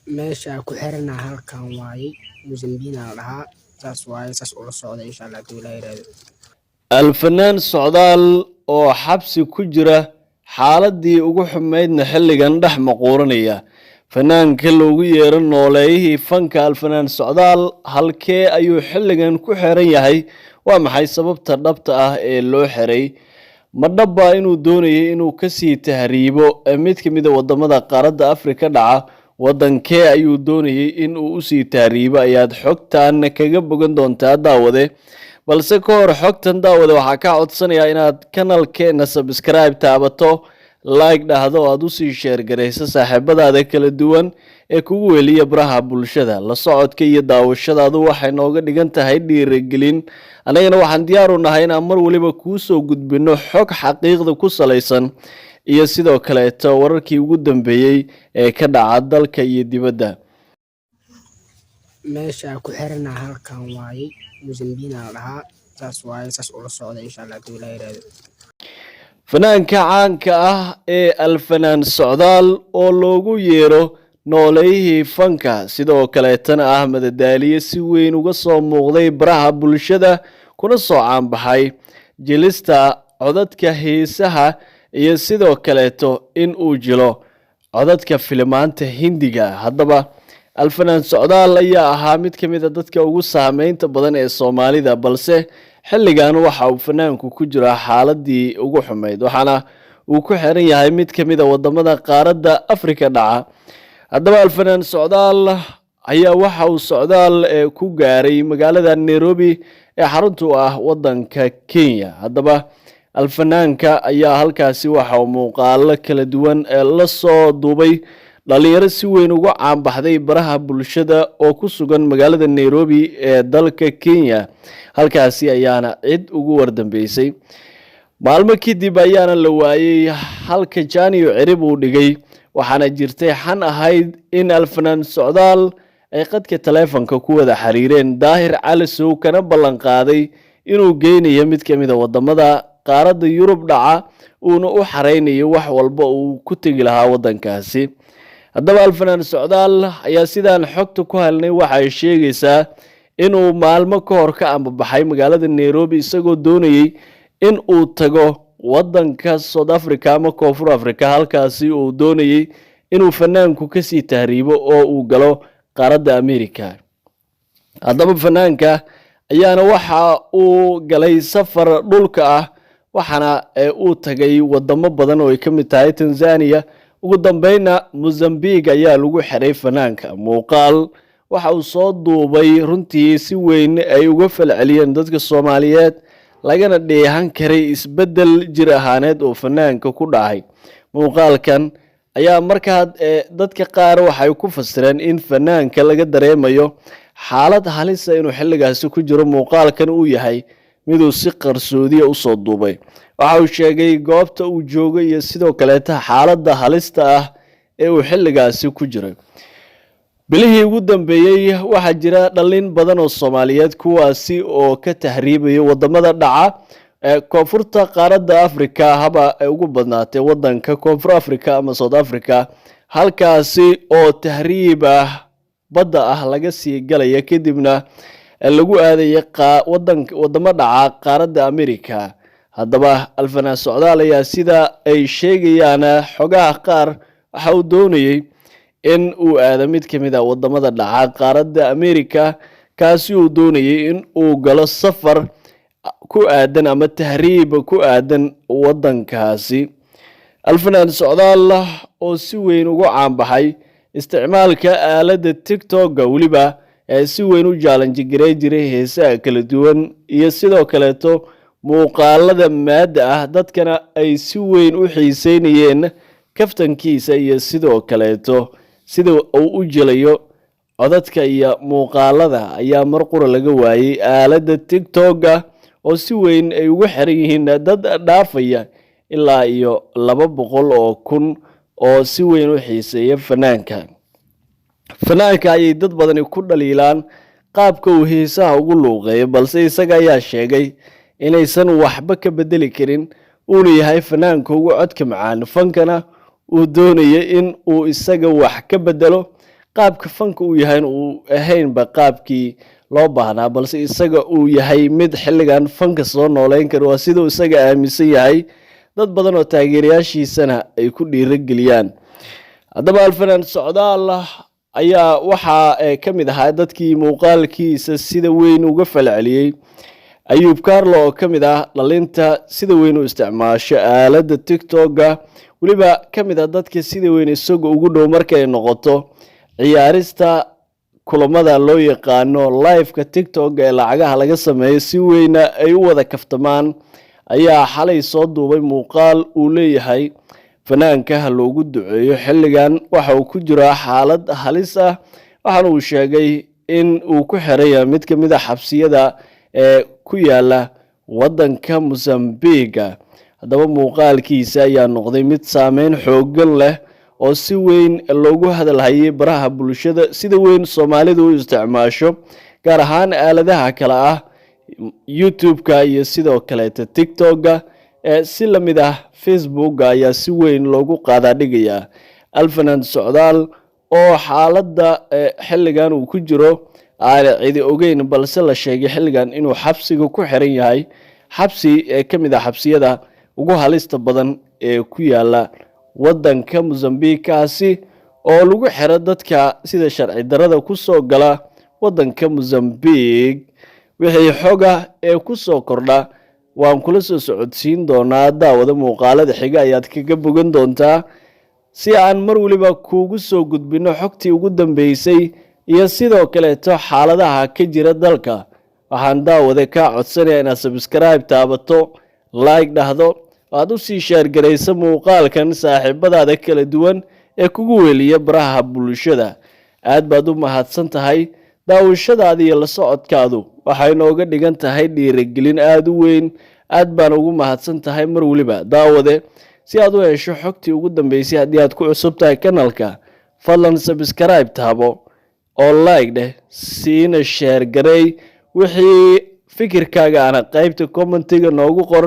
Meesha ku xirana halkan waaye, Mozambique la dhahaa. Saas waaye, saas ula socda, insha Allah, haduu Ilaah yiraahdo. Alfanaan Socdaal oo xabsi ku jira, xaaladii ugu xumaydna xilligan dhex maquuranaya. Fanaanka loogu yeero nooleeyihii fanka, Alfanaan Socdaal, halkee ayuu xilligan ku xiran yahay? Waa maxay sababta dhabta ah ee loo xiray? Ma dhabbaa inuu doonayay inuu kasii tahriibo mid ka mid a wadamada qaaradda Afrika dhaca? Wadankee ayuu doonayay in uu usii tahriibo? Ayaad xogtan kaga bogan doontaa, daawade. Balse ka hor xogtan, daawade, waxaa kaa codsanayaa inaad kanalkeena subscribe taabato, like dhahdo, oo aada usii share garayso saaxiibadaada kala duwan ee kugu weliya baraha bulshada. La socodka iyo daawashadaadu waxay nooga dhigan tahay dhiirigelin, annagana waxaan diyaar u nahay inaan mar waliba kuusoo gudbino xog xaqiiqda ku salaysan iyo sidoo kaleeto wararkii ugu dambeeyey ee ka dhaca dalka iyo dibadda. Meesha ku xirana halkan waaye, Mozambique la dhahaa. Saas waaye, saas ula socda, insha Allah, haduu Ilaah yiraahdo. Fanaanka caanka ah ee Alfanaan Socdaal, oo loogu yeero nooleeyihii fanka, sidoo kaleetana ah madadaaliye si weyn uga soo muuqday baraha bulshada, kuna soo caanbaxay jilista codadka heesaha iyo sidoo kaleeto in uu jilo codadka filimaanta Hindiga. Haddaba, Alfanaan Socdaal ayaa ahaa mid ka mid a dadka ugu saameynta badan ee Soomaalida, balse xilligan waxa uu fanaanku ku jiraa xaaladii ugu xumayd, waxaana uu ku xiran yahay mid ka mid a wadamada qaaradda Afrika dhaca. Haddaba, Alfanaan Socdaal ayaa waxa uu socdaal ku gaaray magaalada Nairobi ee xaruntu ah wadanka Kenya. Haddaba, alfanaanka ayaa halkaasi waxa uu muuqaalo kala duwan la soo duubay dhalinyaro si weyn uga caanbaxday baraha bulshada oo ku sugan magaalada Nairobi ee dalka Kenya. Halkaasi ayaana cid ugu wardambeysay. Maalmo kadib ayaana la waayey halka janiyo cirib uu dhigay, waxaana jirtay xan ahayd in Alfanaan Socdaal ay qadka taleefonka ku wada xiriireen Daahir Calisow, kana ballan qaaday inuu geynayo mid ka mid a wadamada qaaradda Yurub dhaca, uuna u xareynayo wax walba uu ku tegi lahaa waddankaasi. Haddaba, Alfanaan Socdaal ayaa sidaan xogta ku helnay waxay sheegaysaa inuu maalmo ka hor ka ambabaxay magaalada Nairobi, isagoo doonayey in uu tago waddanka South Africa ama Koonfur Africa, halkaasi uu doonayey inuu fanaanku kasii tahriibo oo uu galo qaaradda America. Haddaba, fanaanka ayaana waxa uu galay safar dhulka ah, waxaana uu tagay wadamo badan oo ay ka mid tahay Tanzania. Ugu dambeynna Mozambique ayaa lagu xiray fanaanka. Muuqaal waxa uu soo duubay runtii si weyn ay uga falceliyeen dadka Soomaaliyeed, lagana dheehan karay isbeddel jir ahaaneed oo fanaanka ku dhacay. Muuqaalkan ayaa markaa dadka qaar waxay ku fasireen in fanaanka laga dareemayo xaalad halisa inuu xilligaasi ku jiro, muuqaalkan uu yahay miduu si qarsoodiya usoo duubay. Waxa uu sheegay goobta uu joogo iyo sidoo kaleeta xaaladda halista ah ee uu xilligaasi ku jiray. Bilihii ugu dambeeyey waxaa jira dhalin badan oo Soomaaliyeed, kuwaasi oo ka tahriibaya wadamada dhaca koonfurta qaaradda Africa, haba ay ugu badnaatay wadanka Koonfur Africa ama South Africa, halkaasi oo tahriib ah badda ah laga sii galaya, kadibna lagu aadaya wadan wadamo dhaca qaaradda America. Haddaba, Alfanaan Socdaal ayaa, sida ay sheegayaan xogaha qaar, waxa uu doonayey in uu aado mid ka mid a wadamada dhaca qaaradda America, kaasi uu doonayay in uu galo safar ku aadan ama tahriib ku aadan wadankaasi. Alfanaan Socdaal oo si weyn ugu caanbaxay isticmaalka aaladda TikTok-ga, weliba ee si weyn u challenge garey jiray heesaha kala duwan iyo sidoo kaleeto muuqaalada maadda ah, dadkana ay si weyn u xiiseynayeen kaftankiisa iyo sidoo kaleeto sida uu u jilayo codadka iyo muuqaalada, ayaa mar qura laga waayey aaladda TikTok-ga, oo si weyn ay ugu xiran yihiin dad dhaafaya ilaa iyo 200,000 oo si weyn u xiiseeya fanaanka. Fanaanka ayay dad badani ku dhaliilaan qaabka uu heesaha ugu luuqeeyo, balse isaga ayaa sheegay inaysan waxba ka bedeli karin, uuna yahay fanaanka ugu codka macaan fankana, uu doonayo in uu isaga wax ka bedelo. Qaabka fanka uu yahay uu ahaynba qaabkii loo baahnaa, balse isaga uu yahay mid xilligan fanka soo nooleyn kara. Waa siduu isaga aaminsan yahay, dad badan oo taageerayaashiisana ay ku dhiirageliyaan. Haddaba Alfanaan Socdaal ayaa waxaa ka mid ahaa dadkii muuqaalkiisa sida weyn uga falceliyey. Ayuub Carlo oo ka mid ah dhalinta sida weyn u isticmaasho aaladda TikTok-ga, weliba ka mid ah dadka sida weyn isaga ugu dhow markay noqoto ciyaarista kulamada loo yaqaano live-ka TikTok ee lacagaha laga sameeyo, si weyna ay u wada kaftamaan, ayaa xalay soo duubay muuqaal uu leeyahay fanaanka ha loogu duceeyo, xilligan waxa uu ku jiraa xaalad halis ah. Waxaana uu sheegay in uu ku xiraya mid ka mid a xabsiyada ee ku yaala waddanka Mosambiga. Haddaba muuqaalkiisa ayaa noqday mid saameyn xooggan leh oo si weyn loogu hadalhayay baraha bulshada, sida weyn Soomaalidu u isticmaasho, gaar ahaan aaladaha kale ah YouTube-ka iyo sidoo kaleeta TikTok-ga. Si lamid ah Facebooka ayaa si weyn loogu qaadaa dhigayaa Alfanan Socdaal oo xaaladda xilligan uu ku jiro aana cidi ogeyn, balse la sheegay xilligan inuu xabsiga ku xiran yahay, xabsi ee ka mid ah xabsiyada ugu halista badan ee ku yaala waddanka Mosambique, kaasi oo lagu xiro dadka sida sharci darada ku soo gala waddanka Mosambique. Wixii xoga ee ku soo kordha waan kula soo socodsiin doonaa, daawada. Muuqaalada xiga ayaad kaga bogan doontaa, si aan mar weliba kuugu soo gudbino xogtii ugu dambeysay iyo sidoo kaleeto xaaladaha ka jira dalka. Waxaan, daawade, kaa codsanaya inaad subscribe taabato, like dhahdo, aad u sii share garayso muuqaalkan saaxiibadaada kala duwan ee kugu weliya baraha bulshada. Aad baad u mahadsan tahay. Daawashadaada iyo la socodkaadu waxay nooga dhigan tahay dhiirigelin aada u weyn. Aad baan ugu mahadsan tahay mar weliba, daawade. Si aad u hesho xogtii ugu dambeysay, haddii aad ku cusub tahay kanalka, fadlan subscribe taabo oo like dheh, siina share garay. Wixii fikirkaaga ana qaybta comment-iga noogu qor.